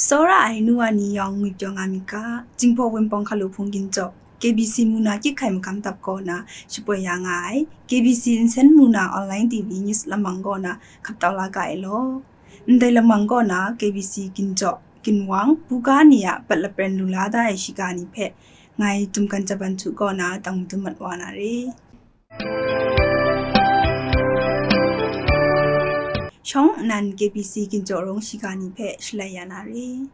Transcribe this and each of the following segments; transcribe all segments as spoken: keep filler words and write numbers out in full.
Tsawra ai nu wa ni yawng ngwi pyaw nga myit ga, Jinghpaw Wunpawng Hkalu Hpung Ginchawk, K B C mu na kyit hkai magam dap kaw na shapoi ya nga ai, K B C nsen mu na online T V news lamang kaw na hkap tau la ga ai law. Ndai lamang kaw na K B C Ginchawk, Ginwang, buga ni a pat lapren lu la da ai shiga ni hpe, ngai Tumkan Jaban Htu kaw na dang madun mat wa na re. Shawng nnan K B C Ginchawk Rung shiga ni hpe shalai ya na re.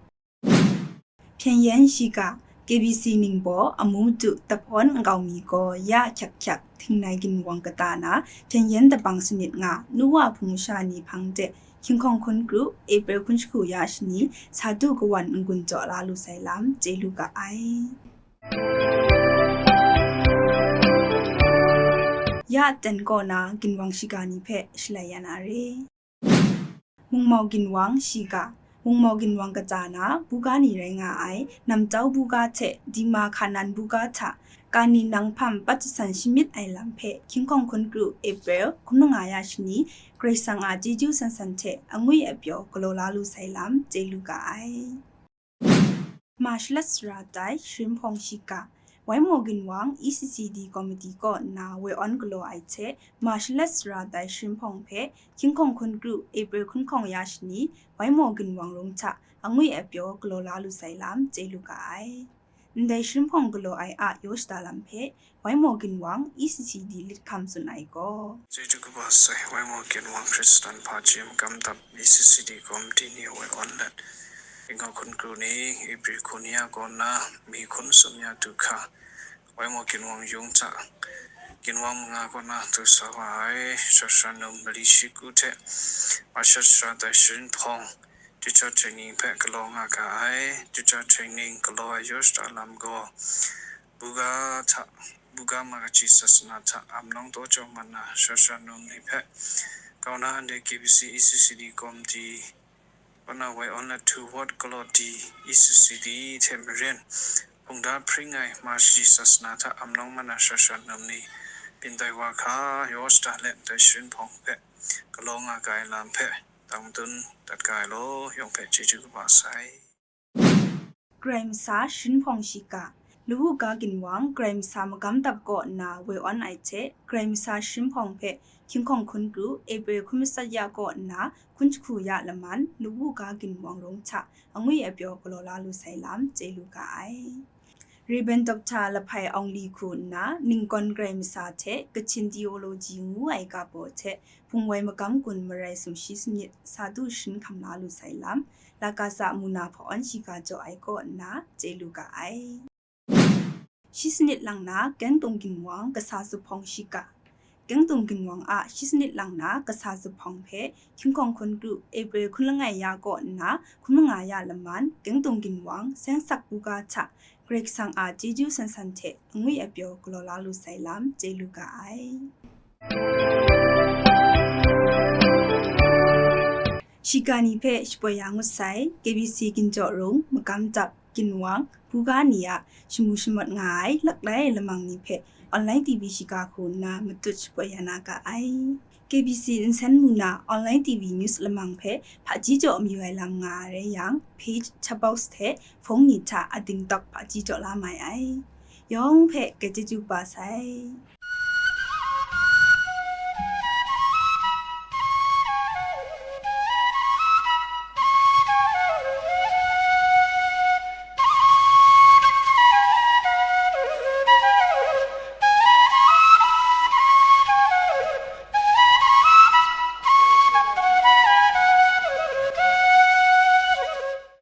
Hpyen Yen shiga, K B C Ningbaw, amu madu Tahpawn Nkau Mi gaw ya hkyak hkyak Htingnai Ginwang kata na Hpyen Yen dabang sanit nga, nu wa hpung masha ni hpang de, Hkying Hkawng Hkun Kru, April hkun jahku ya shani, sa du kawan n-gun jaw la lu sai lam chye lu ga ai. Ya ten kaw na Ginwang shiga ni hpe shalai ya na re. Mungmau Ginwang shiga, Mungmau Ginwang kata na buga ni rai nga ai, Namtau buga hte Dima Hkanan buga hta, Kani Nanghpam pat jasan shamyit ai lam hpe, Hkying Hkawng Hkun Kru, April hkun manga ya shani, Karai Kasang a chyeju san san hte angwi apyaw galaw la lu sai lam chye lu ga ai. Ma shalat sara tai sharin hpawng shiga, Waimo Ginwang E C C D Committee kaw nna woi awn galaw ai hte, ma shalat sara tai sharin hpawng hpe, Hkying Hkawng Hkun Kru, April hkun hkawng ya shani, Waimo Ginwang Rung hta angwi apyaw galaw la lu sai lam chye lu ga ai. Ndai sharin hpawng galaw ai a yaw shada lam hpe, Waimo Ginwang E C C D lit hkam tsun ai gaw, Chyeju kaba sai, Waimo Ginwang Hkristan hpaji magam dap E C C D Committee ni woi awn let, Hkying Hkawng Hkun Kru ni April hkun ya kaw nna, mi hkun sum ya du hka, Waimo Ginwang Yung hta, Ginwang manga kaw na du sa wa ai, shasha num mali shi ku hte, ma shalat sara tai sharin hpawng, Teacher training hpe galaw nga ga ai. Teacher training galaw ai yaw shada lam gaw, buga hta, buga ma kaji sasana hta amnawng taw jaw mat na shasha num ni hpe, kau na ande K B C E C C D Committee, kaw na woi awn let htu ward galaw di E C C D hte maren, hpungda hpring ai ma kaji sasana hta amnawng mat na shasha num ni, byin tai wa hka, yaw shada let ndai sharin hpawng hpe galaw nga ga ai lam hpe, dang madun dat ga ai law, yawng hpe chyeju kaba sai. Karai Masa sharin hpawng shiga, Lawu ga Ginwang Karai Masa magam dap kaw nna woi awn ai hte, Karai Masa sharin hpawng hpe, Hkying Hkawng Hkun Kru, April hkun matsat ya kaw nna hkun jahku ya laman, Lawu ga Ginwang Rung hta angwi apyaw galaw la lu sai lam chye lu ga ai. Rev. Doctor Lahpai Aung Li hku nna, Ningkawn Karai Masa hte Kachin Theology ngu ai ga baw hte, hpung woi magam gun marai sumshi sanit sa du sharin hkam la lu sai lam, Lakasa mu na hpa awn shiga jaw ai kaw nna chye lu ga ai. Shi sanit lang na Kengtung Ginwang kasa zuphpawng shiga. Kengtung Ginwang a shi sanit lang na kasa zuphpawng hpe, Hkying Hkawng Hkun Kru, April hkun langai ya kaw nna hkun manga ya laman, Kengtung Ginwang seng sak buga hta, Karai Kasang a chyeju san san hte angwi apyaw galaw la lu sai lam chye lu ga ai. Shiga ni hpe shapoi ya ngut sai, K B C Ginchawk Rung, magam dap, Ginwang, buga ni a shamu shamawt nga ai laklai lamang ni hpe online T V shiga hku nna matut shapoi ya na ga ai. K B C nsen mu na online T V news lamang hpe hpaji jaw mayu ai lam nga ai rai yang, page chat box hte phone ni hta a dingtawk hpaji jaw la mai ai. Yawng hpe grai chyeju kaba sai.